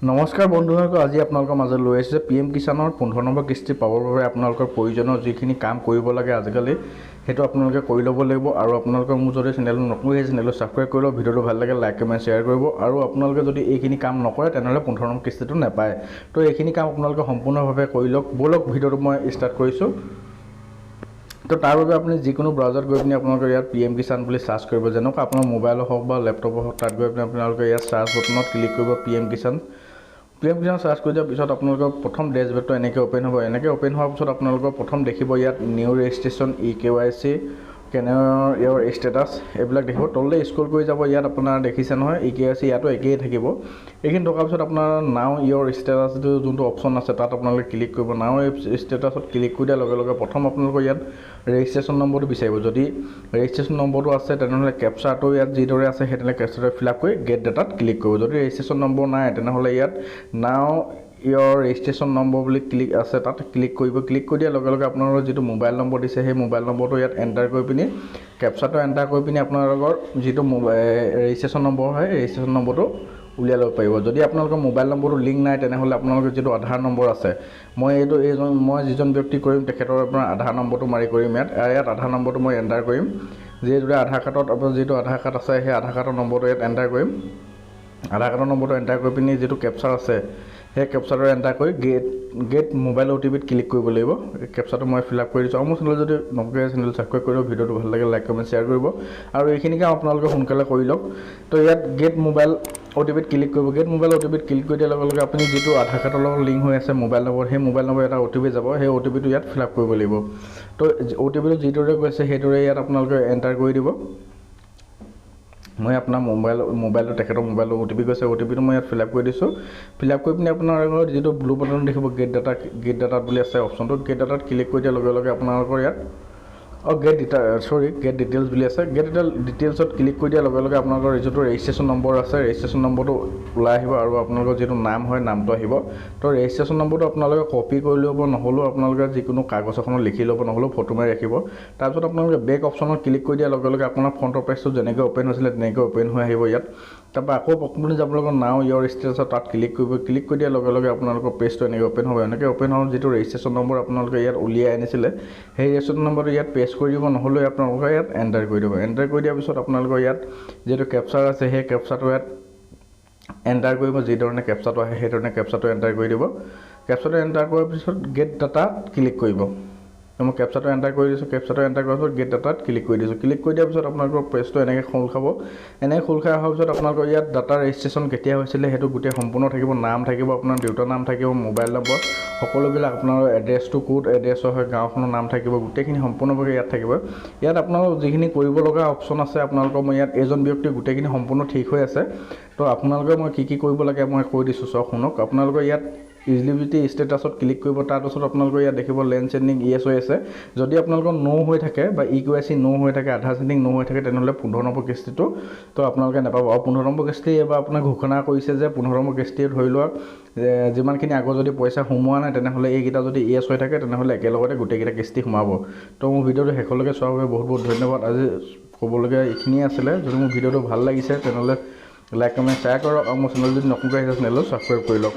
নমস্কাৰ বন্ধুসকল, আজি আপোনালোকৰ মাজত লৈ আহিছে পি এম কিষাণৰ 15 নম্বৰ কিস্তি পাবৰ বাবে আপোনালোকৰ প্ৰয়োজনীয় যিখিনি কাম কৰিব লাগে আজিকালি, সেইটো আপোনালোকে কৰি ল'ব লাগিব। আৰু আপোনালোকৰ মোৰ যদি চেনেলটো নতুন, সেই চেনেলটো ছাবস্ক্ৰাইব কৰি লওক। ভিডিঅ'টো ভাল লাগে লাইক, কমেণ্ট, শ্বেয়াৰ কৰিব। আৰু আপোনালোকে যদি এইখিনি কাম নকৰে, তেনেহ'লে 15 নম্বৰ কিস্তিটো নাপায়। তো এইখিনি কাম আপোনালোকে সম্পূৰ্ণভাৱে কৰি লওক। ব'লক, ভিডিঅ'টো মই ষ্টাৰ্ট কৰিছোঁ। তো তাৰ বাবে আপুনি যিকোনো ব্ৰাউজাৰত গৈ পিনি আপোনালোকে ইয়াত পি এম কিষাণ বুলি চাৰ্চ কৰিব। যেনেকুৱা আপোনাৰ মোবাইলৰ হওক বা লেপটপৰ হওক, তাত গৈ পিনি আপোনালোকে ইয়াত চাৰ্চ বটনত ক্লিক কৰিব P M Kisan. P M Kisan search কৰি দিয়াৰ পিছত আপোনালোকৰ প্ৰথম ডেছবৰ্ডটো এনেকৈ অ'পেন হ'ব। এনেকৈ অ'পেন হোৱাৰ পিছত আপোনালোকৰ প্ৰথম দেখিব ইয়াত নিউ ৰেজিষ্ট্ৰেশ্যন, ই কে ৱাই চি, কেনে ইয়ৰ ষ্টেটাছ, এইবিলাক দেখিব। তললৈ স্ক্ৰল কৰি যাব, ইয়াত আপোনাৰ দেখিছে নহয়, ই কে ৱাই চি ইয়াতো একেই থাকিব। এইখিনি থকাৰ পিছত আপোনাৰ নাও ইয়ৰ ষ্টেটাছটো যোনটো অপশ্যন আছে, তাত আপোনালোকে ক্লিক কৰিব। নাও ষ্টেটাছত ক্লিক কৰি দিয়াৰ লগে লগে প্ৰথম আপোনালোকৰ ইয়াত ৰেজিষ্ট্ৰেশ্যন নম্বৰটো বিচাৰিব। যদি ৰেজিষ্ট্ৰেশ্যন নম্বৰটো আছে, তেনেহ'লে কেপচাৰটো ইয়াত যিদৰে আছে সেই তেনেহ'লে কেপচাৰটো ফিল আপ কৰি গেট ডাটাত ক্লিক কৰিব। যদি ৰেজিষ্ট্ৰেশ্যন নম্বৰ নাই, তেনেহ'লে ইয়াত নাও ইয়ৰ ৰেজিষ্ট্ৰেশ্যন নম্বৰ বুলি ক্লিক আছে, তাত ক্লিক কৰিব। ক্লিক কৰি দিয়াৰ লগে লগে আপোনালোকৰ যিটো মোবাইল নম্বৰ দিছে, সেই মোবাইল নম্বৰটো ইয়াত এণ্টাৰ কৰি পিনি, কেপচাৰটো এণ্টাৰ কৰি পিনি আপোনালোকৰ যিটো ৰেজিষ্ট্ৰেশ্যন নম্বৰ হয়, ৰেজিষ্ট্ৰেশ্যন নম্বৰটো উলিয়াই ল'ব পাৰিব। যদি আপোনালোকৰ মোবাইল নম্বৰটো লিংক নাই, তেনেহ'লে আপোনালোকৰ যিটো আধাৰ নম্বৰ আছে, মই এইটো এইজন মই যিজন ব্যক্তি কৰিম, তেখেতৰ আপোনাৰ আধাৰ নম্বৰটো মাৰি কৰিম ইয়াত। ইয়াত আধাৰ নম্বৰটো মই এণ্টাৰ কৰিম। যিহেতু আধাৰ কাৰ্ডত আপোনাৰ যিটো আধাৰ কাৰ্ড আছে, সেই আধাৰ কাৰ্ডৰ নম্বৰটো ইয়াত এণ্টাৰ কৰিম। আধাৰ কাৰ্ডৰ নম্বৰটো এণ্টাৰ কৰি পিনি যিটো কেপচাৰ আছে, সেই কেপচাৰটো এণ্টাৰ কৰি গেট মোবাইল অ' টি পিত ক্লিক কৰিব লাগিব। এই কেপচাৰটো মই ফিল আপ কৰি দিছোঁ। আৰু মোৰ চেনেল যদি নতুনকৈ, চেনেল ছাবস্ক্ৰাইব কৰিব। ভিডিঅ'টো ভাল লাগে লাইক, কমেণ্ট, শ্বেয়াৰ কৰিব। আৰু এইখিনি কাম আপোনালোকে সোনকালে কৰি লওক। তো ইয়াত গেট মোবাইল অ' টি পিত ক্লিক কৰিব। গেট মোবাইল অ' টি পিত ক্লিক কৰি দিয়াৰ লগে লগে আপুনি যিটো আধাৰ কাৰ্ডৰ লগত লিংক হৈ আছে মোবাইল নম্বৰ, সেই মোবাইল নম্বৰ এটা অ' টি পি যাব। সেই অ' টি পিটো ইয়াত ফিল আপ কৰিব লাগিব। তো অ' টি পিটো যিদৰে গৈছে, সেইদৰে ইয়াত আপোনালোকে এণ্টাৰ কৰি দিব। মই আপোনাৰ মোবাইলটো, তেখেতৰ মোবাইলটো অ' টি পি গৈছে, অ' টি পিটো মই ইয়াত ফিল আপ কৰি দিছোঁ। ফিল আপ কৰি পিনি আপোনালোকৰ যিটো ব্লু বাটন দেখিব, গেট ডাটা, গেট ডাটাত বুলি আছে অপশ্যনটো। গেট ডাটাত ক্লিক কৰি দিয়াৰ লগে লগে আপোনালোকৰ ইয়াত গেট ডিটা চৰি গেট ডিটেইলছ বুলি আছে। গেট ডিটেইলছত ক্লিক কৰি দিয়াৰ লগে লগে আপোনালোকৰ যিটো ৰেজিষ্ট্ৰেশ্যন নম্বৰ আছে, ৰেজিষ্ট্ৰেশ্যন নম্বৰটো ওলাই আহিব আৰু আপোনালোকৰ যিটো নাম হয়, নামটো আহিব। তো ৰেজিষ্ট্ৰেশ্যন নম্বৰটো আপোনালোকে কপি কৰি ল'ব, নহ'লেও আপোনালোকে যিকোনো কাগজ এখনত লিখি ল'ব, নহ'লেও ফটো মাৰি ৰাখিব। তাৰপিছত আপোনালোকে বেক অপশ্যনত ক্লিক কৰি দিয়াৰ লগে লগে আপোনাৰ ফ্ৰণ্টৰ পেজটো যেনেকৈ অ'পেন হৈছিলে, তেনেকৈ অ'পেন হৈ আহিব ইয়াত। তাৰপৰা আকৌ আপুনি আপোনালোকৰ নাও ইয়ৰ ষ্টেটাছত তাত ক্লিক কৰিব। ক্লিক কৰি দিয়াৰ লগে লগে আপোনালোকৰ পেজটো এনেকৈ অ'পেন হ'ব। এনেকৈ অ'পেন হ'ব, যিটো ৰেজিষ্ট্ৰেশ্যন নম্বৰ আপোনালোকে ইয়াত উলিয়াই আনিছিলে, সেই ৰেজিষ্ট্ৰেশ্যন নম্বৰটো ইয়াত পেষ্ট কৰি দিব, নহ'লেও আপোনালোকে ইয়াত এণ্টাৰ কৰি দিব। এণ্টাৰ কৰি দিয়াৰ পিছত আপোনালোকৰ ইয়াত যিটো কেপচাৰ আছে, সেই কেপচাৰটো ইয়াত এণ্টাৰ কৰিব। যিধৰণে কেপচাৰটো আহে, সেইধৰণে কেপচাৰটো এণ্টাৰ কৰি দিব। কেপচাৰটো এণ্টাৰ কৰাৰ পিছত গেট ডাটাত ক্লিক কৰিব। মই কেপচাৰটো এণ্টাৰ কৰি দিছোঁ। কেপচাৰটো এণ্টাৰ কৰাৰ পিছত গেট ডাটাত ক্লিক কৰি দিছোঁ। ক্লিক কৰি দিয়াৰ পিছত আপোনালোকৰ পেজটো এনেকৈ খোল খাব। এনেকৈ খোল খাই অহাৰ পিছত আপোনালোকৰ ইয়াত ডাটা ৰেজিষ্ট্ৰেশ্যন কেতিয়া হৈছিলে, সেইটো গোটেই সম্পূৰ্ণ থাকিব। নাম থাকিব, আপোনাৰ দেউতাৰ নাম থাকিব, মোবাইল নম্বৰ সকলোবিলাক, আপোনাৰ এড্ৰেছটো ক'ত এড্ৰেছৰ হয়, গাঁওখনৰ নাম থাকিব, গোটেইখিনি সম্পূৰ্ণভাৱে ইয়াত থাকিব। ইয়াত আপোনালোক যিখিনি কৰিব লগা অপশ্যন আছে, আপোনালোকৰ মই ইয়াত এইজন ব্যক্তি গোটেইখিনি সম্পূৰ্ণ ঠিক হৈ আছে। তো আপোনালোকে মই কি কি কৰিব লাগে মই কৈ দিছোঁ, চাওক, শুনক। আপোনালোকৰ ইয়াত ইলিজিবিলিটি ষ্টেটাছত ক্লিক কৰিব। তাৰপাছত আপোনালোকৰ ইয়াত দেখিব লেণ্ড চিডিং য়েছ হৈ আছে। যদি আপোনালোকৰ ন' হৈ থাকে বা ই কে ৱাই চি ন' হৈ থাকে, আধাৰ চিডিং ন' হৈ থাকে, তেনেহ'লে 15 নম্বৰ কিস্তিটো তো আপোনালোকে নাপাব। আৰু 15 নম্বৰ কিস্তি এইবাৰ আপোনাক ঘোষণা কৰিছে যে 15 নম্বৰ কিস্তি ধৰি লোৱা যিমানখিনি আগৰ যদি পইচা সোমোৱা নাই, তেনেহ'লে এইকেইটা যদি য়েছ হৈ থাকে, তেনেহ'লে একেলগতে গোটেইকেইটা কিস্তি সোমাব। তো মোৰ ভিডিঅ'টো শেষলৈকে চোৱাৰ বাবে বহুত বহুত ধন্যবাদ। আজি ক'বলগীয়া এইখিনিয়ে আছিলে। যদি মোৰ ভিডিঅ'টো ভাল লাগিছে, তেনেহ'লে লাইক, কমেণ্ট, শ্বেয়াৰ কৰক আৰু মোৰ চেনেল যদি নতুনকৈ আহিছে, চেনেলটো ছাবস্ক্ৰাইব কৰি লওক।